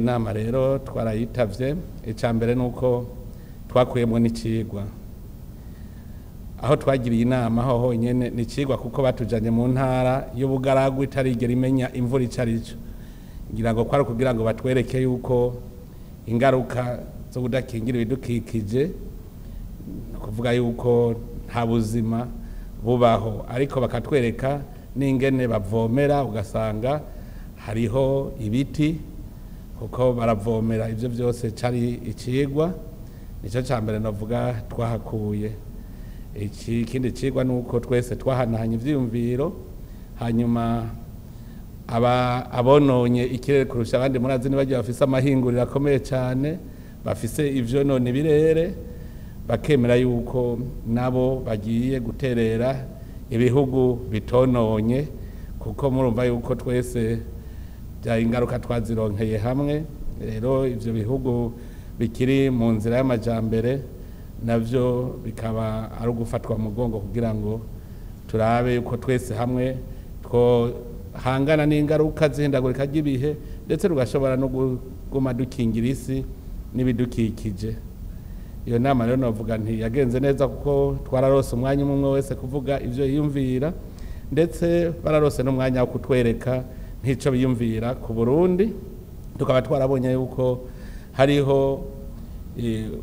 Iyo nama rero twarayitavye. Icya mbere ni uko twakuyemo n'icigwa aho twagiriye inama ho honyene ni icigwa, kuko batujanye mu ntara y'ubugaragwa itarigera imenya imvura ico arico. Ngira ngo kwari kugira ngo batwereke yuko ingaruka zo kudakingira ibidukikije, ni ukuvuga yuko nta buzima bubaho, ariko bakatwereka n'ingene bavomera, ugasanga hariho ibiti kuko baravomera. Ibyo byose cari icigwa, nicyo cya mbere navuga twahakuye. Ikindi cigwa ni uko twese twahanahanye ivyiyumviro, hanyuma aba abononye ikirere kurusha abandi, murazi nibagiye bafise amahinguriro akomeye cyane, bafise ivyonona ibirere, bakemera yuko nabo bagiye guterera ibihugu bitononye, kuko murumva yuko twese bya ingaruka twazironkeye hamwe. Rero ivyo bihugu bikiri mu nzira y'amajambere navyo bikaba ari ugufatwa mu mugongo kugira ngo turabe yuko twese hamwe twohangana n'ingaruka z'ihindagurika ry'ibihe, ndetse tugashobora no kuguma dukingira isi n'ibidukikije. Iyo nama rero navuga nti yagenze neza, kuko twararose umwanya umwe wese kuvuga ivyo yiyumvira, ndetse bararose n'umwanya wo kutwereka nk'ico biyumvira ku Burundi. Tukaba twarabonye yuko hariho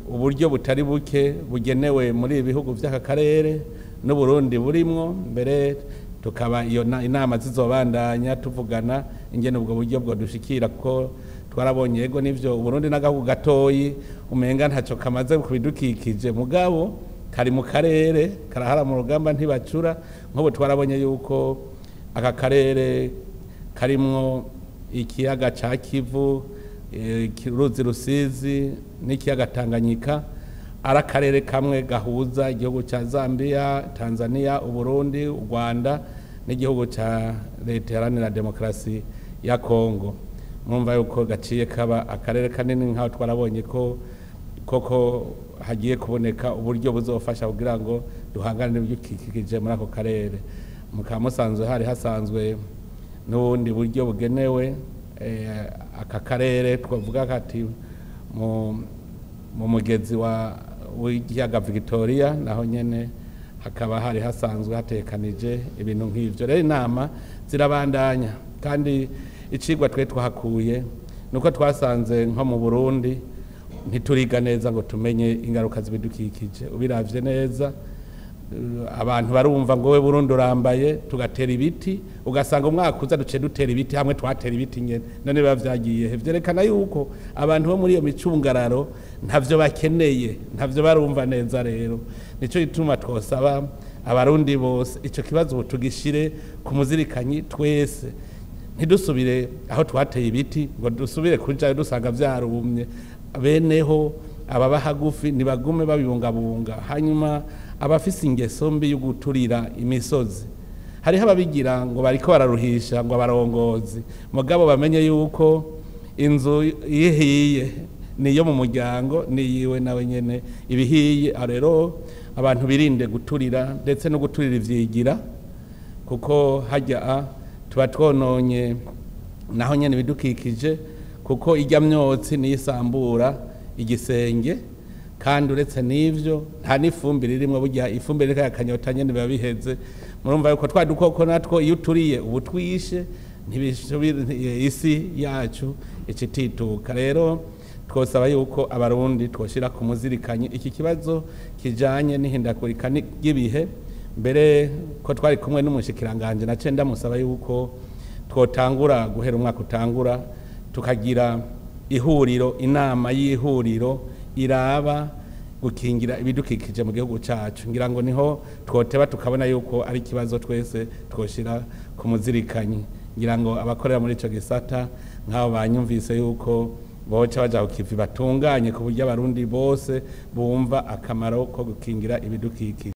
uburyo butari buke bugenewe muri ibi bihugu vy'aka karere n'Uburundi burimwo. Mbere tukaba iyo inama zizobandanya tuvugana ingene ubwo buryo bwo dushikira, kuko twarabonye yego nivyo Uburundi n'agahugu gatoyi umenga ntaco kamaze kubidukikije, mugabo kari mu karere karahara mu rugamba ntibacura. Nk'ubu twarabonye yuko aka karere karimwo ikiyaga ca Kivu, uruzi Rusizi n'ikiyaga Tanganyika, ari akarere kamwe gahuza igihugu ca Zambia, Tanzania, Uburundi, u Rwanda n'igihugu ca Leta Iharanira Demokarasi ya Kongo. Murumva yuko gaciye kaba akarere kanini, nkaho twarabonye ko koko hagiye kuboneka uburyo buzofasha kugira ngo duhangane n'ibidukikije muri ako karere. Mukaba musanzwe hari hasanzwe n'ubundi buryo bugenewe aka karere, twavuga kati mu mugezi w'ikiyaga Victoria, naho nyene hakaba hari hasanzwe hatekanije ibintu nk'ivyo. Rero inama zirabandanya, kandi icigwa twe twahakuye nuko twasanze nko mu Burundi ntituriga neza ngo tumenye ingaruka z'ibidukikije. Ubiravye neza, abantu barumva ngo we Burundi urambaye, tugatera ibiti, ugasanga umwaka uza duce dutera ibiti hamwe twatera ibiti nyene, none biba vyagiye. Vyerekana yuko abantu bo muri iyo micungararo ntavyo bakeneye, ntavyo barumva neza. Rero nico gituma twosaba abarundi bose ico kibazo ubu tugishire ku muzirikanyi twese, ntidusubire aho twateye ibiti ngo dusubire kujayo dusanga vyarumye. Beneho ababa hagufi nibagume babibungabunga. Hanyuma abafise ingeso mbi yo guturira imisozi, hariho ababigira ngo bariko bararuhisha ngo abarongozi, mugabo bamenye yuko inzu ihiye niyo mu muryango niyiwe nawe nyene ibihiye. Rero abantu birinde guturira, ndetse no guturira ivyigira, kuko hajya tuba twononye naho nyene ibidukikije, kuko ijya myotsi niyisambura igisenge. Kandi uretse n'ivyo nta n'ifumbire irimwo, burya ifumbire iriko yakanyota nyene biba biheze. Murumva yuko twa dukoko natwo iyo uturiye ubu twishe isi yacu icitituka. Rero twosaba yuko abarundi twoshira ku muzirikanyi iki kibazo kijanye n'ihindagurika ry'ibihe. Mbere ko twari kumwe n'umushikiranganje, nace ndamusaba yuko twotangura guhera umwaka utangura tukagira ihuriro, inama y'ihuriro iraba gukingira ibidukikije mu gihugu cacu. Ngira ngo niho twoteba tukabona yuko ari ikibazo twese twoshira ku muzirikanyi. Ngira ngo abakorera muri ico gisata nk'abo banyumvise yuko boca baja kukivi batunganye ku buryo abarundi bose bumva akamaro ko gukingira ibidukikije.